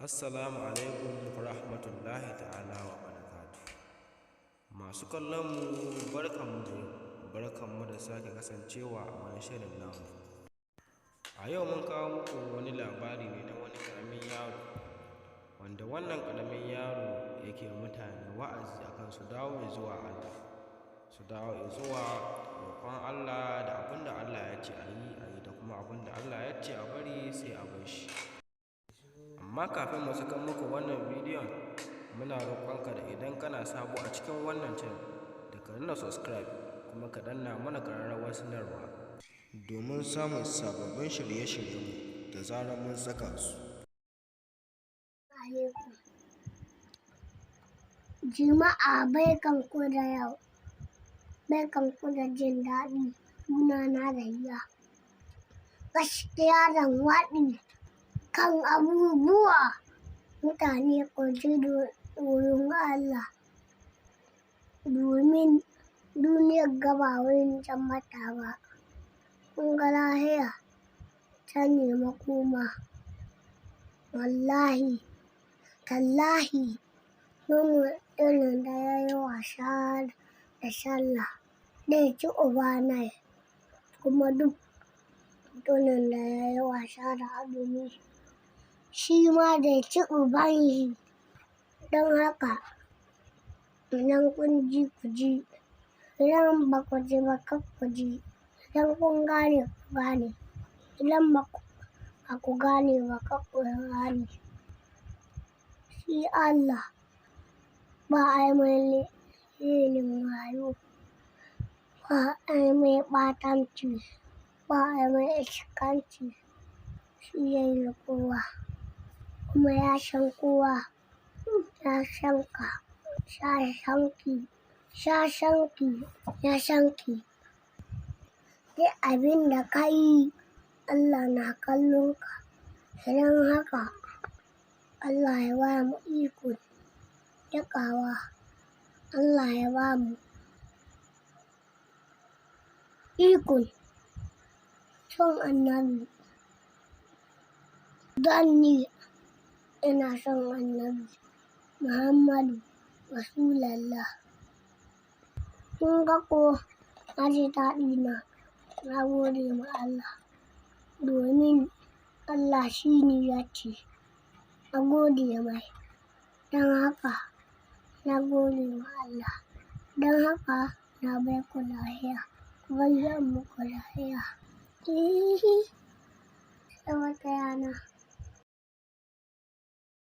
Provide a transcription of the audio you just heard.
Assalamu alaikum wa rahmatullahi ta'ala wa barakatuh. Masu kallon mu, barkanmu da yau, barkanmu da sake kasancewa a wani shirin namu. A yau mun kawo muku wani labari ne na wani ƙaramin yaro, wanda wannan ƙaramin yaro yake mutane wa'azi akan su dawo zuwa Allah, su dawo zuwa roƙon Allah, da abin da Allah ya ce a yi a yi, da kuma abin da Allah ya ce a bari sai a bar shi. Amma kafin mu saka muku wannan bidiyon, muna roƙonka da idan kana sabo a cikin wannan channel, da ka danna subscribe kuma ka danna mana ƙararrawar sanarwa domin samun sababbin shirye-shiryenmu da zarar mun saka su. Alaikum. Jama'a, barkanku da yau, barkanku da jin daɗi. Sunana Rayya. Gaskiya zan waɗi kan abubuwa. Mutane, ku ji tsoron Allah, domin duniyar ga ba wurin tabbata ba. Kun ga lahira can ne makoma. Wallahi, tallahi, duk mutumin da ya yi wasa da sallah zai ci ubanai, kuma duk mutumin da ya yi wasa da azumi shi ma zai ci uban shi. Don haka idan kun ji, ku ji, idan ba ku ji ba, kar ku ji. Idan kun gane, ku gane, idan ba ku gane ba, kar ku gane. Shi Allah ba a yi mai rainin wayo, ba a yi mai ɓatanci, ba a yi mai iskanci. Shi ya yi kowa kuma ya san kowa, ya san ka, ya san ki, ya san ki, ya san ki. Duk abin da ka yi, Allah na kallon ka. Idan haka, Allah ya ba mu ikon riƙawa. Allah ya ba mu ikon son Annabi. Don ni ina son Annabi Muhammadu Rasulallah. Kun ga ko, na ji daɗi, na gode ma Allah, domin Allah shi ne ya ce na gode mai. Don haka na gode ma Allah. Don haka na bar ku lahiya. Ku bari in muku lahiya. Sai wata rana.